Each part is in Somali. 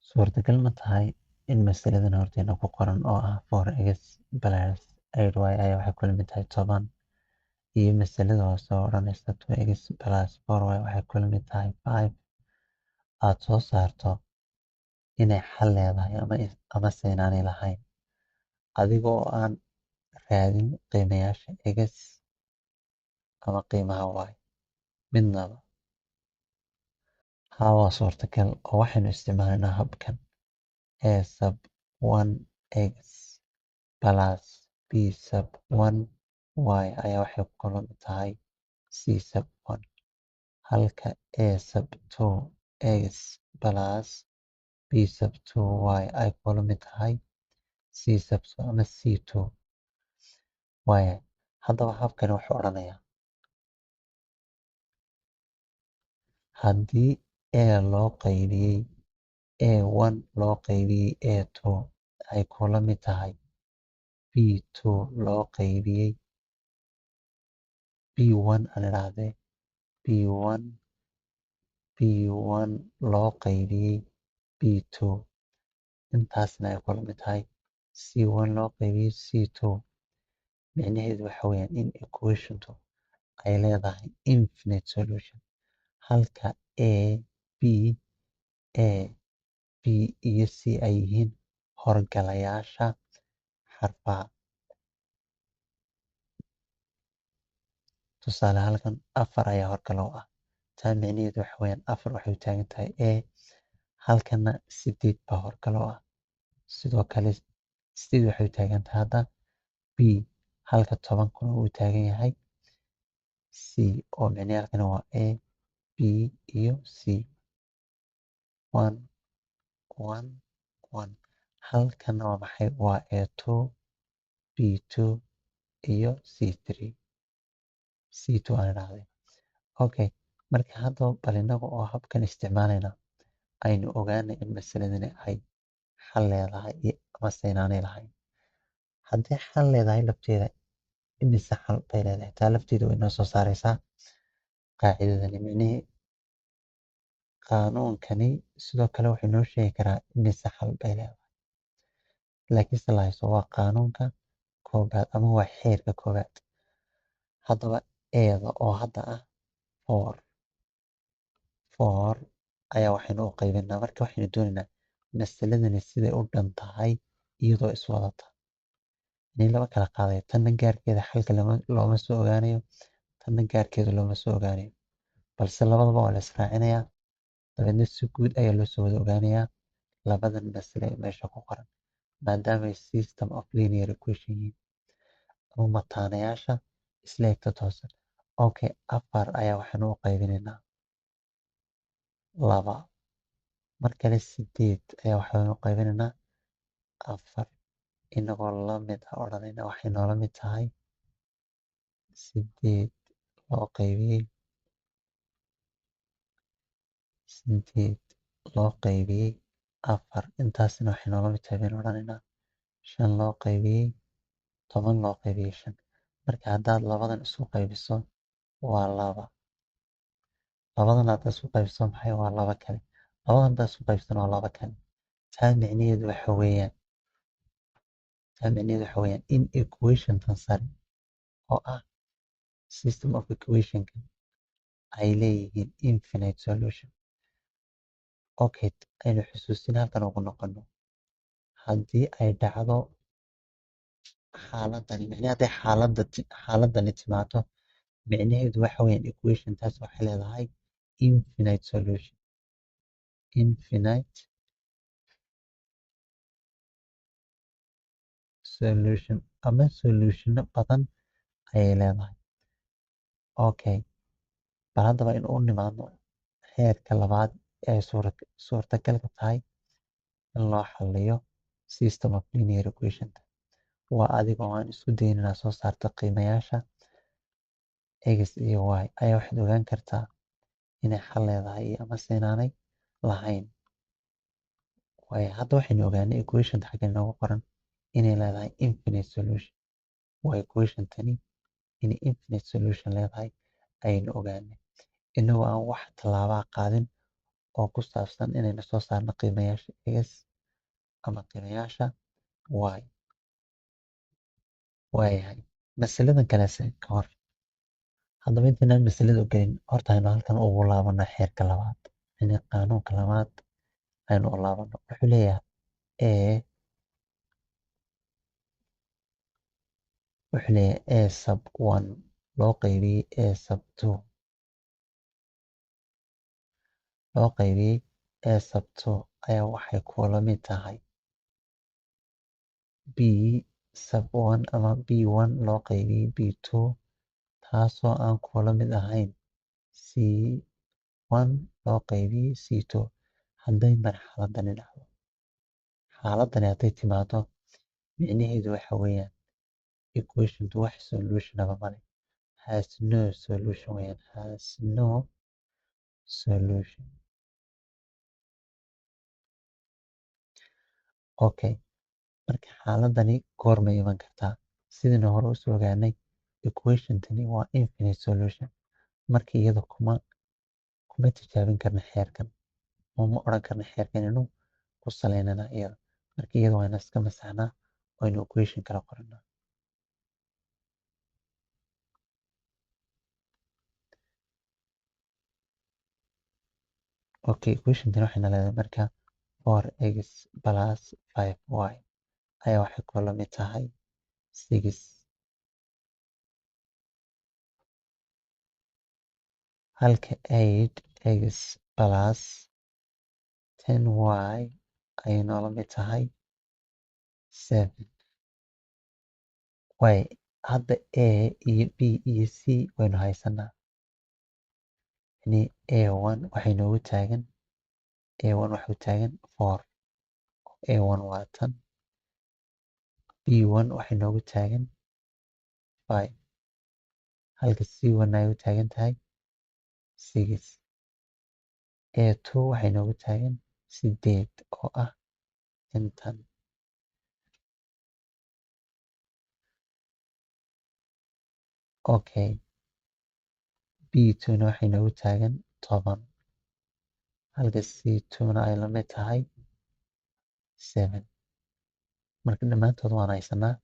Suurtagal ma tahay in masaladan horteena ku qoran oo ah 4x plus 8y ayaa waxay kula mid tahay 10, iyo masalada hoose oo odhanaysa 2x plus 4y waxay kula mid tahay 5, aad soo saarto inay xal leedahay amase inaanay lahayn, adigoo aan raadin qiimayaasha x ama qiimaha y midnaba? Haa, waa suurtagal, oo waxaynu isticmaalaynaa habkan a sub 1x plus b sub 1y ayaa waxay kula mid tahay c sub 1, halka a sub 2x plus b sub 2y ay kula mid tahay c sub 2 ama c2. Waaya, haddaba habkani wuxuu odhanayaa haddii a loo qaybiyey a1 loo qaybiyey a2 ay kula mid tahay b2 loo qaybiyey b1, aan idhaahdee b1, b1 loo qaybiyey b2, intaasna ay kula mid tahay c1 loo qaybiyey c2, micnaheedu waxa weeyaan in equationtu ay leedahay infinite solution, halka a, b, a, b iyo c ay yihiin horgalayaasha xarfaha. Tusaale, halkan 4 ayaa horgalo ah. Taa micnaheedu waxa weeyaan 4 waxay u taagan tahay a. Halkana 8 baa horgalo ah. Sidoo kale 8 waxay u taagan tahay hadda b, halka 10kuna uu taagan yahay c, oo micnaheedu halkan waa a, b iyo c. 1 1 1. Halkana waa maxay? Waa a2, b2 iyo c3, c2 aan idhaahday. Okay, marka haddaba bal inaga oo habkan isticmaalayna aynu ogaanay in masaladani ay xal leedahay amase inaanay lahayn. Haddii xal leedahay lafteeda, imise xal bay leedahay? Taa lafteeda way noo soo saaraysaa qaacidadani. Micnihii qaanuunkani sidoo kale wuxuu noo sheegi karaa imise xal bay leedahay, laakiinse la haysto waa qaanuunka koobaad ama waa xeerka koobaad. Haddaba eeda oo hadda ah 4 4 ayaa waxaynu u qaybinaa. Marka waxaynu doonaynaa masaladani siday u dhan tahay iyadoo iswadata in laba kala qaadayo. Tanna gaarkeeda xalka looma soo ogaanayo, tanna gaarkeeda looma soo ogaanayo, balse labadaba waa la israacinayaa, dabeedna si guud ayaa loo soo wada ogaanayaa labadan masale ee meesha ku qoran, maadaamay system of linear equation yihiin ama mataanayaasha isla egta toosan. Okay, 4 ayaa waxaynu u qaybinaynaa 2. Mar kale 8 ayaa waxaynu u qaybinaynaa 4, inagoo la mid ah odhanayna waxay noola mid tahay 8 loo qaybiyey 8 loo qaybiyey 4, intaasna waxay noola mid tahay baynu odhanaynaa 5 loo qaybiyey 10 loo qaybiyey 5. Marka haddaad labadan isku qaybiso waa 2, labadan haddaad isku qaybiso maxay? Waa 2 kale. Labadan haddaad isku qaybsana waa 2 kale. Taa micnaheedu waxa weeyaan in equation tan sare oo ah system of equationkan ay leeyihiin infinite solution. Okay, aynu xusuusin halkan ugu noqono. Haddii ay dhacdo xaaladani, micnaheedu hadday xaaladani timaado, micnaheedu waxa weeyaan equation taas waxay leedahay infinite solution. Infinite solution ama solutiono badan ayay leedahay. Okay, bal haddaba in u nimaadno heerka labaad ee suurtagalka tahay in loo xalliyo system of linear equation. Waa adiga oo aan isku dayin inaad soo saarto qiimayaasha x iyo y ayaa waxaad ogaan kartaa inay xal leedahay iyo amase inaanay lahayn. Waayo, hadda waxaynu ogaanay equation xaggan inoogu qoran inay leedahay infinite solution. Waa equation tani inay infinite solution leedahay ayaynu ogaanay, inagoo aan wax tallaabaa qaadin oo ku saabsan inaynu soo saarno qiimayaasha x ama qiimayaasha y. Waayahay, masaladan kalese ka hor. Haddaba intaynaan masalada u gelin, horta aynu halkan ugu laabano xeerka labaad, yani qaanuunka labaad aynu u laabano. Wuxuu leeyahay a, wuxuu leeyahay a sub 1 loo qaybiyey a sub 2 loo qaybiyey a sub 2 ayaa waxay kula mid tahay b sub 1 ama b1 loo qaybiyey b2, taasoo aan kula mid ahayn c1 loo qaybiyey c2. Hadday marxaladani dhacdo, xaaladani hadday timaado, micnaheedu waxa weeyaan equation wax solution aba male, has no solution weeyaan, has no solution. Okay, marka xaaladani goormay iman kartaa? Sidii hore usoo ogaanay, equation-tani waa infinite solution. Marka iyada kuma tijaabin karna xeerkan, oo ma odhan karna xeerkan inuu ku saleynana iyada. Marka iyada waa inaan iska masaxnaa oo aynu equation kala qoranaa. Okay, equation-tani waxayna leedahay marka 4x plus 5y ayaa waxay kula mid tahay 6, halka 8x plus 10y ay noola mid tahay 7. Way hadda a iyo b iyo c waynu haysanaa. Yani a1 waxay noogu taagan, a1 waxay taagan 4, a1 waa tan, b1 waxay noogu taagan 5, halka c1 ay u taagan tahay 6, a2 waxay noogu taagan 8 oo ah intan. Okay, b2 na waxay noogu taagan 10, halka c2 na ay la mid tahay 7. Marka dhammaantood waan haysanaa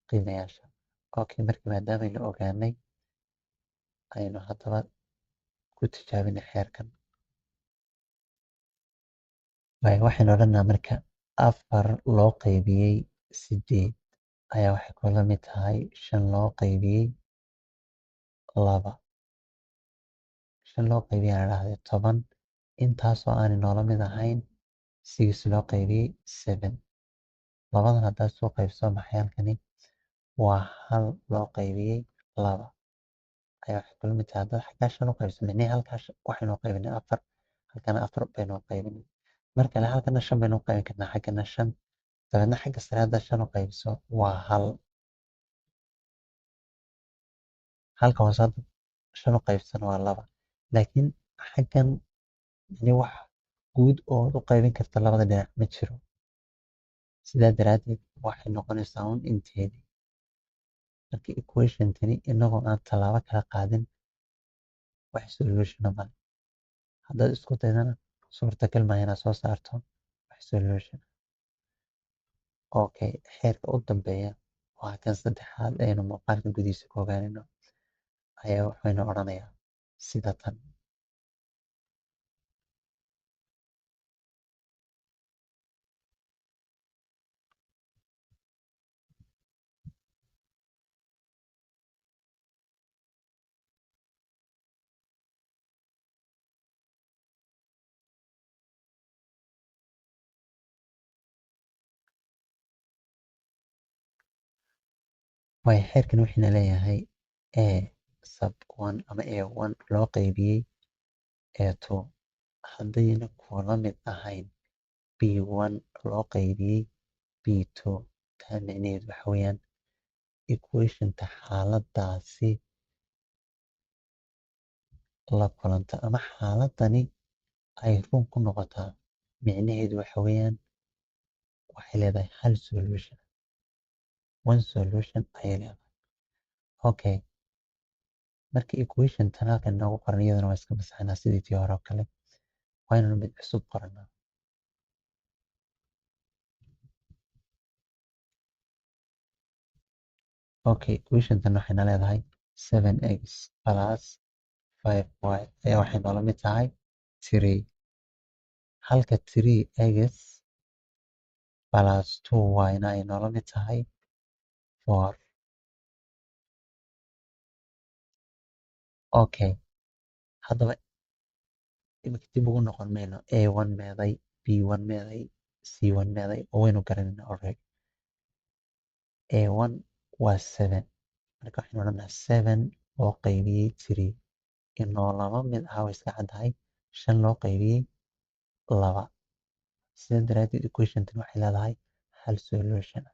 qiimayaasha. Okay, marka maadaamaynu ogaanay, aynu haddaba ku tijaabinay xeerkan. Waayo, waxaynu odhanaa marka 4 loo qaybiyey 8 ayaa waxay kula mid tahay 5 loo qaybiyey 2. 5 loo qaybiyey aan idhaahday 10, intaasoo aanay noola mid ahayn 6 loo qaybiyey 7. Labadan haddaad soo qaybso maxay halkani waa 1 loo qaybiyey 2 ayaa waxay kula mid tahay. Haddaad xaggaa 5 u qaybso, micnihii halkaa waxaynu qaybinay 4, halkana 4 baynu qaybinay. Mar kale halkana 5 baynu qaybin karnaa, xaggana 5, dabeedna xagga sare haddaad 5 u qaybiso waa 1, halka hoose haddaad 5 u qaybsana waa 2. Laakiin xaggan yani wax guud oo u qaybin karta labada dhinac ma jiro. Sidaa daraaddeed waxay noqonaysaa un inteedii. Marka equation-tani inagoo aan tallaabo kala qaadin wax solution male. Haddaad isku daydana suurtagal maaha inaad soo saarto wax solution. Okay, xeerka u dambeeya waa kan saddexaad aynu muuqaalka gudihiisa ku ogaanayno ayaa waxaynu odhanayaa sida tan. Waayo, xeerkan wuxuuna leeyahay a sub 1 ama a1 loo qaybiyey a2 haddayna kula mid ahayn b1 loo qaybiyey b2. Taa micnaheedu waxa weeyaan equation-ta xaaladdaasi la kulanta ama xaaladani ay run ku noqotaa, micnaheedu waxa weeyaan waxay leedahay hal solution, one solution ayay leedahay. Okay, marka equation tan halkan inoogu qoran iyadana waa iska masaxnaa sidii tii hore oo kale. Waa inaynu mid cusub qoranaa. Okay, equationtan waxayna leedahay 7x plus 5y ayaa waxay noola mid tahay 3, halka 3x plus 2y na ay noola mid tahay 4. Okay, haddaba iminka dib ugu noqon mayno a1 meeday, b1 meeday, c1 meeday, oo waynu garanayna already. a1 waa 7, marka waxaynu odhanaa 7 loo qaybiyey 3 inoo laba mid ah, way iska caddahay, 5 loo qaybiyey 2. Sidaa daraaddeed equationtan waxay leedahay hal solution.